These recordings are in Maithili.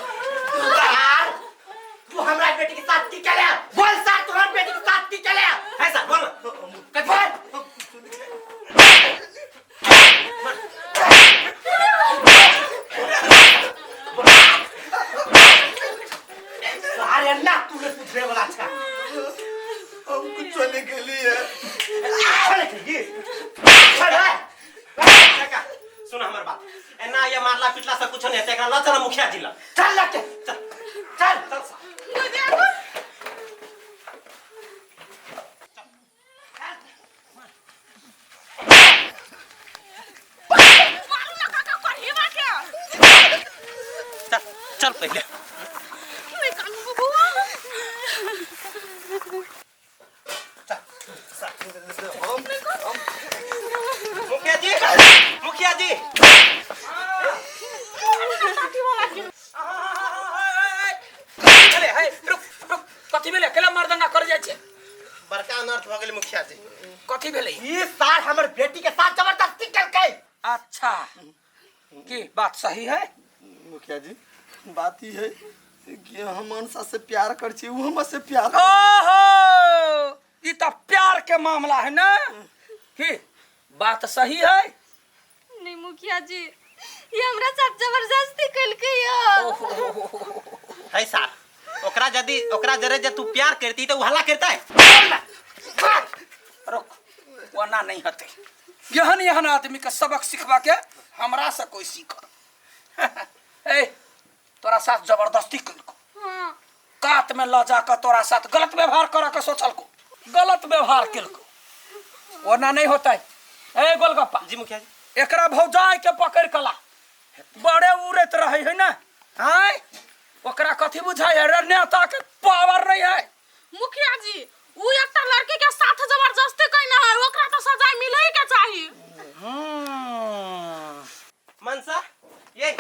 सार, तू हमरा बेटी के साथ की केले बोल सार तू हमरा बेटी के साथ की केले है सर बोल ना कथी बोल सारे ना तू ने सुधरे वाला छा हम कुछ नहीं के लिए चल के चल काका सुन हमर बात एना ये मारला पिटला से कुछ नहीं हेतै एकरा ल चल मुखिया जी लग चल लग के चल चल चल सा मारू ना काका पढ़ेवा के चल चल पहिले नहीं कानू बबुआ मुखिया जी मुखिया जी भेलै है रुक रुक कथी भेलै केला मर्दंगा कर जाइ छै बड़का अनर्थ भऽ गेलै मुखिया जी कथी भेलै ई सार हमर बेटी के साथ जबरदस्ती केलकै अच्छा की बात सही है मुखिया जी बात ई है कि हम मनसा से प्यार कर छी उ हमरा से प्यार ओहो ई तऽ प्यार के मामला है ना की बात सही है नहीं मुखिया जी ये हमरा साथ जबरदस्ती कलकै या है सार ओकरा यदि ओकरा जरे जे तू प्यार करती तो उ हल्ला करता है रुक ओना नहीं हते एहन एहन आदमी के सबक सिखबा के हमरा से कोई सीख ए तोरा साथ जबरदस्ती कलको हाँ कात में ल जाकर तोरा साथ गलत व्यवहार कर के सोचलको गलत व्यवहार केलको ओना नहीं होता है ए गोलगप्पा जी मुखिया जी एकरा भौजाई के पकड़ कला बड़े उड़ैत रहे है ना आय ओकरा कथी बुझाय है रे नेता के पावर नहीं है मुखिया जी उ एकटा लड़की के साथ जबरदस्ती कइने है ओकरा तो सजा मिले के चाही मनसा ये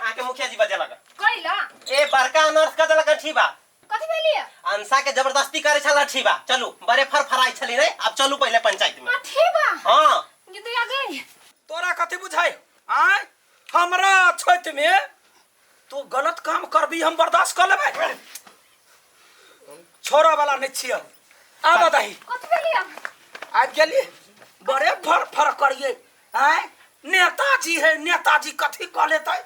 आके मुखिया जी बजे लगा कैला ए बड़का अनर्थ कर देलक ठीक बा कथी भेलिए अंसा के जबरदस्ती करे छला ठीक बा चलू बड़े फर फराई छली रे अब चलू पहले पंचायत में अथी बा हाँ ये तो आ गई तोरा कथी बुझाय आय हमरा छत में तू गलत काम करबी हम बर्दाश्त कर लेबै छोड़ा वाला नहीं छियै आ बताही कथी भेलिए आबि गेली बड़े फर फर करिए आय नेताजी है नेताजी कथी कह लेतै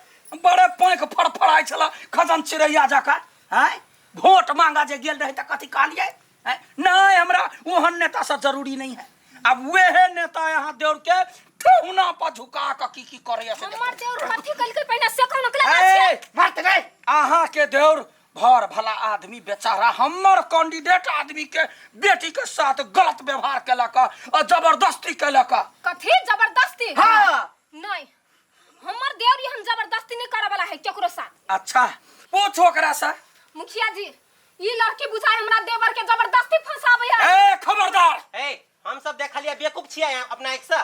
बड़े पैंख फड़फड़ाइ छला खजन चिड़ैया जकाँ आय वोट मांगा जे गेल रहे तऽ कथी कहलियै आँय? नहि हमरा ओहन नेता सब जरूरी नहीं है अब वेहे नेता यहाँ देवर के ठेहुना पर झुका कऽ की की करैया से हमर देवर कथी कलकै पहिने से कहू ना कला ए, मरते नहीं अहाँ के देवर भर भला आदमी बेचारा हमर कैंडिडेट आदमी के बेटी के साथ गलत व्यवहार केलक और जबरदस्ती केलक कथी जबरदस्ती हाँ नहीं हमर देवर हम जबरदस्ती नहीं करे वाला है केकरो साथ अच्छा पूछ ओकरा से मुखिया जी ई लड़की बुझाय हमरा देवर के जबरदस्ती फंसावे है ए खबरदार ए हम सब देखलिए बेवकूफ छियै अपना एक से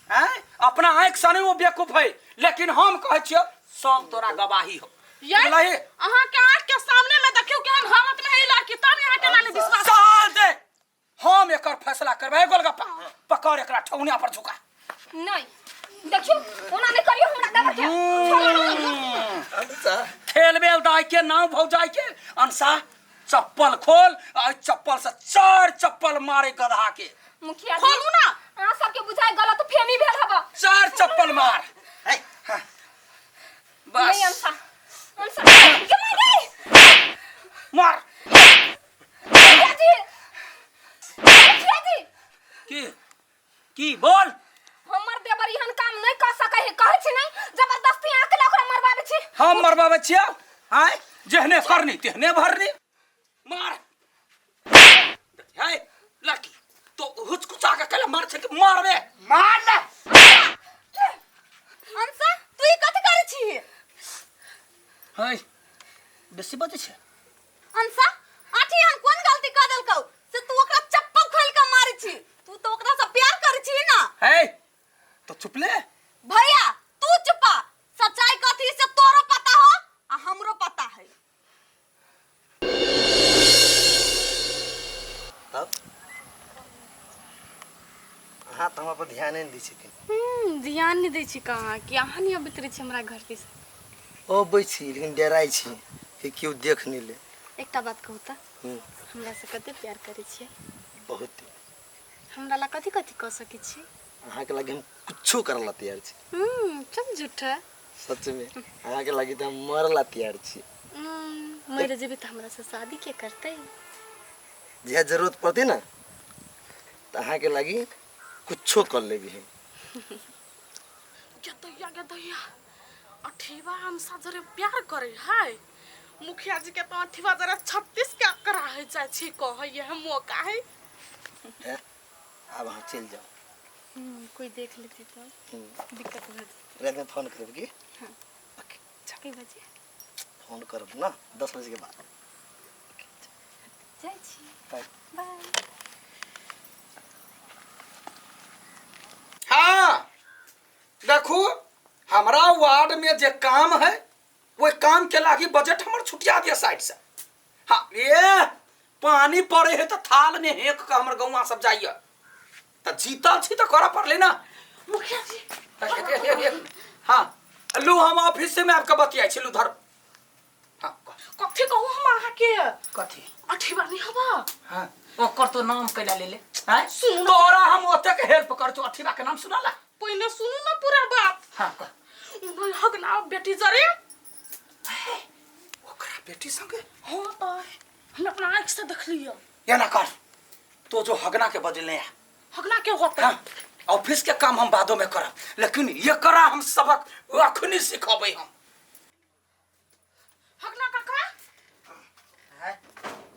हैं अपना आँख से नहीं वो बेवकूफ है लेकिन हम कहै छियो सब तोरा गवाही हो ये बुझलही? अहाँ के आँख के सामने में देखियो केहन हालत में है ई लड़की तब यहाँ के नानी विश्वास साल दे हम एकर फैसला करबै गोलगप्पा पकड़ एकरा ठौनिया पर झुका नहीं देखियो ओना नहीं करियो हमरा देवर के छोड़ो ना। खेल बेल दाई के नाव भौजाई के अनसा चप्पल खोल आ चप्पल से चार चप्पल मारे गधा के मुखिया जी खोलू ना। अहाँ सबके बुझाय गलत फहमी भेल हबा चार चप्पल मार ए बस नहीं अनसा अनसा ये मार गई मार मुखिया जी मुखिया जी की की बोल हमर देवर एहन काम नहीं कर सकै है कहै छी नहीं जबरदस्ती अहाँ के ओकरा मरबाबै छी हम मरबाबै छियौ आय जेहने करनी तेहने भरनी मार है लड़की तो हुचकुचा के कहले मार छै कि मारबे मार ले अंसा तू ई कथी करै छी है बेसी बजै छै अंसा आठी हम कोन गलती कर देलकौ से तू ओकरा चप्पल खोल के मारै छी तू तो ओकरा से प्यार करै छी ना है तो चुप ले भैया तू चुपा सच्चाई कथी से तोरो पता हो आ हमरो पता है हमरा पर ध्यान नहि दै छथिन। ध्यान नहि दै छी कहाँ कि अहाँ नहि अबैत रहै छी हमरा घर दिस। अबै छी लेकिन डराइ छी कि केओ देख नहि ले। एकटा बात कहू तऽ, हमरा से कते प्यार करै छियै? बहुत। हमरा ला कथी कथी कऽ सकै छी? अहाँके लागी हम कुछो करऽ ला तैयार छी। चल झूठा। सच में अहाँके लागी तऽ हम मरऽ ला तैयार छी। मरि जेबै तऽ हमरा से शादी के करतै? जहिया जरूरत पड़तै ने तऽ अहाँके लागी कुछो कर लेबी हम। गदैया गदैया, अठीवा हमसा जरे प्यार करे है। मुखिया जी के तो अठीवा जरे 36 के अकरा है जाय छी कहै है मौका है। हैं? आब अहाँ चलि जाउ। कोई देख लेती तो दिक्कत भऽ जेतै। रातिमे फोन करब की? हाँ। ओके। कई बजे? फोन करब ना 10 बजे के बाद। जाइ छी। बाय। बाय। हाँ देखू, हमरा वार्ड में जे काम है ओहि काम के लागी बजट हमर छुटिया दिया साइड से। हाँ ए पानी पड़े है तो थाल में हेक के हमर गौवा सब जाइए, तो जीतल छी तो करऽ पड़ले ना। मुखिया जी। हाँ लू, हम ऑफिस से में आपके बतियाई छी, लू धर। हाँ कथी कहू हम अहाँ के? कथी? अठीवा नहीं हवा। हाँ ओकर तो नाम कैला ले ले। हैं सुनू। तोरा हम ओतेक हेल्प करछो, अठीवा के नाम सुनाला। पहले सुनू ना पूरा बात। हाँ कह। उन्हें हगना बेटी जरे। ओकरा बेटी संगे? हाँ तो हम अपना आँख से देख लियो। ये ना कर, तो जो हगना के बदले आ। हगना के होता? हाँ, ऑफिस के काम हम बादो में करब, लेकिन ये करा हम सबक अखनी सिखबै हम। हगना काका?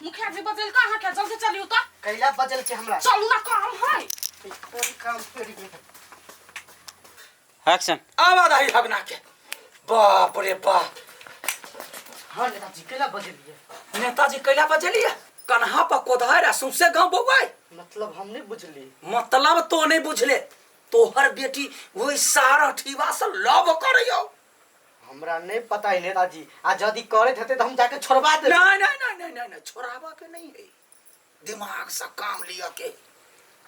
मुखिया जी बदल का अहाँ के जल्दी चलियो तो। कैला बदल के हमरा? चलू ना, काम है। कोन काम करी? एक्शन। आवाज आई हगना के। बाप रे बाप। हाँ नेताजी कैला बदलिए? नेताजी कैला बजलिए? कन्हा पर कोधार आ सौंसे गांव बौआई। मतलब हम नहीं बुझली। मतलब तो नहीं बुझले, तोहर बेटी वही सारा ठीवा से लव करैयो। हमरा नहीं पता है नेताजी, आ यदि करैत हेतै तऽ हम जाके छोड़बा देबै। नहीं नहीं नहीं नहीं नहीं, नहीं छोड़ाबा के नहीं है, दिमाग से काम लिया के।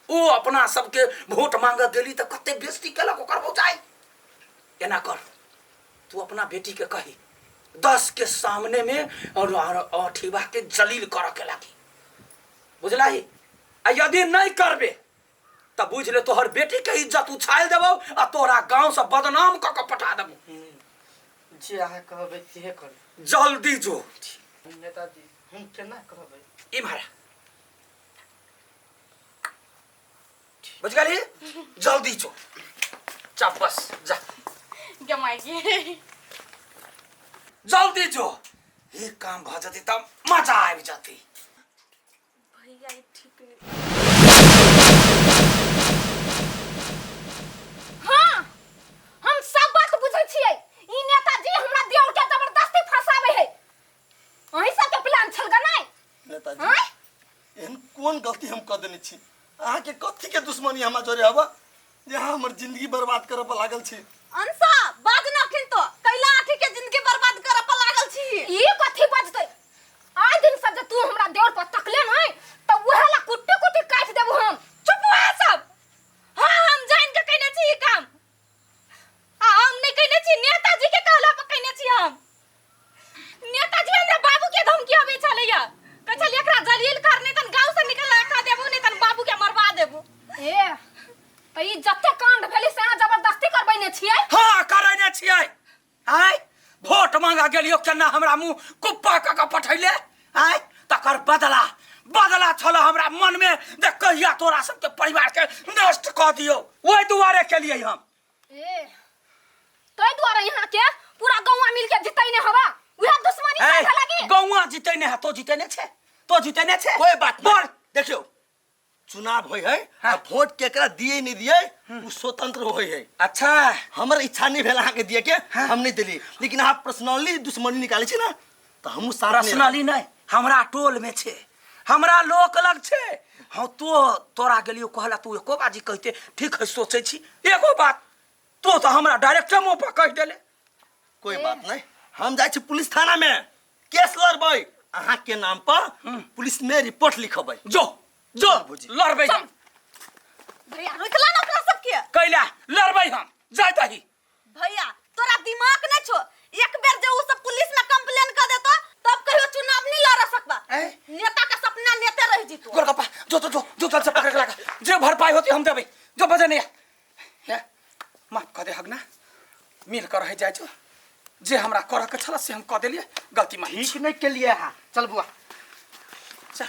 ओ अपना सबके वोट मांगे गेली तऽ कते बेइज्जती केलक ओकर भौजाई। एना कर, तू अपना बेटी के कही 10 के सामने में और अठीवा के जलील करऽ के लागी, बुझलही? आ यदि नहीं करबे तऽ बुझ ले तोहर बेटी के इज्जत उछाल देबौ आ तोरा गांव से बदनाम कऽ के पठा देबौ। जे अहाँ कहबै सेहे करबै। जल्दी जो। नेताजी हम केना कहबै? इम्हर आ। बुझ गेलही? जल्दी जो। जा बस जा। गमाइए। जल्दी जो, एक काम भऽ जतै तऽ मजा आबि जतै। भैया ई ठीक नहीं। हाँ हम सब बात बुझै छियै। ई नेताजी हमरा देवर के जबरदस्ती फंसाबै है। अहीं सबके प्लान छल ग नै? नेताजी आँय? एहन कोन गलती हम कऽ देने छी? अहाँके कथी के दुश्मनी हमरा जरे हवा जे अहाँ हमर जिंदगी बर्बाद करऽ पर लागल छी? अंशा बाज न अखिन तो कैला आठी के जिंदगी बर्बाद करऽ पर लागल छी। ई कथी बजतै? आइ दिन से जे तू हमरा देवर पर तकले नै तऽ उहे ला कुट्टी कुट्टी काटि देबो हम। चुप हो सब। हाँ हम जान के कइने छी ई काम, आ हम नहीं कइने छी, नेताजी के कहला पर कइने छी हम। नेताजी हमरा बाबू के धमकी आबै छलैया, कहै छलै एकरा जलील कर, नहीं तन गांव से निकल कऽ देबो, नहीं तन बाबू के मरवा देबो। ए तऽ ई जते कांड भेलै से अहाँ जबरदस्ती करबैने छियै? हाँ करैने छियै। आँय वोट मांगा गेलियो केना हमरा मुँह कुप्पा कऽ के पठैले? आँय तकर बदला बदला छल हमरा मन में जे कहिया तोरा सबके परिवार के नष्ट कऽ दियौ, ओहि दुआरे केलियै हम। ए तै दुआरे यहाँ के पूरा गौवा मिल के जितै ने हवा, उहे दुश्मनी ए, साथे लगी। गौवा जितै ने है, तो जितै ने छे, तो जितै ने छे। कोई बात नहीं। बोल। देखियौ चुनाव होय है, हाँ। आ वोट केकरा दिए नहीं दिए उ स्वतंत्र होय है। अच्छा हमर इच्छा नहीं भेल अहाँके दिए के, हम नहीं दिली, लेकिन अहाँ पर्सनली दुश्मनी निकालै छी ना तऽ हमहूँ साथ नहीं रहब। पर्सनली नहीं, हमरा टोल में छे, हमरा लोक लग छे। हाँ तो तोरा गेलियो कहला तू एको बाजी कहते ठीक है सोचे छी एगो बात, तो तो हमरा डायरेक्ट मुँह पर कह देले। कोई बात नहीं, हम जाइ छी पुलिस थाना में केस लड़बै, अहाँ के नाम पर पुलिस में रिपोर्ट लिखबै। जो जो भौजी। लड़बै। भैया रोकला ना ओकरा सबके। के कैला लड़बै हम जाय दही भैया तोरा दिमाग नहीं छो एक बेर जे उ सब पुलिस में कंप्लेन कर देतो तब कहियो चुनाव नहीं लड़ सकबा ए? नेता का सपना नेते रह जीतो गोलगप्पा जो जो जो जो चल से पकड़ के लगा जे भरपाई होती हम देबै जो बजे नहीं हे माफ कऽ दे हगना मिल कर रह जाय जो जे हमरा करऽ के छल से हम कऽ देलियै गलती माफ ठीक नहीं के लिए हाँ चल बुआ चल।